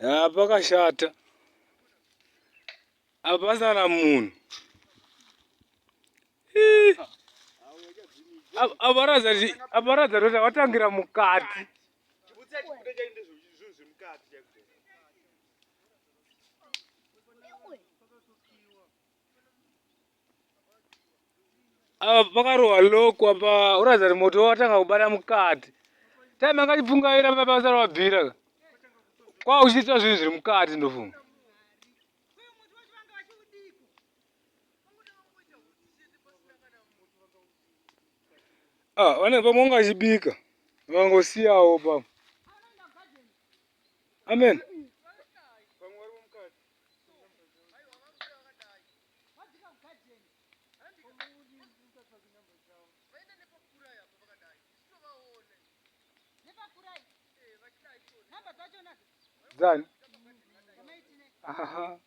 Haa pakashata. Apa pasina munhu. Aparadza kuti watangira mukati. Apa pakarohwa loko apa uratidza kuti moto watanga kubata mukati. Time anga chipfungaira pa pasara wabvira ka. Kwa uchiita zvinhu zviri mukati ndofunga. Ah, vane pamwe wanga achibika. Vangosiyawo pamwe. Amen. Dzani? Aha.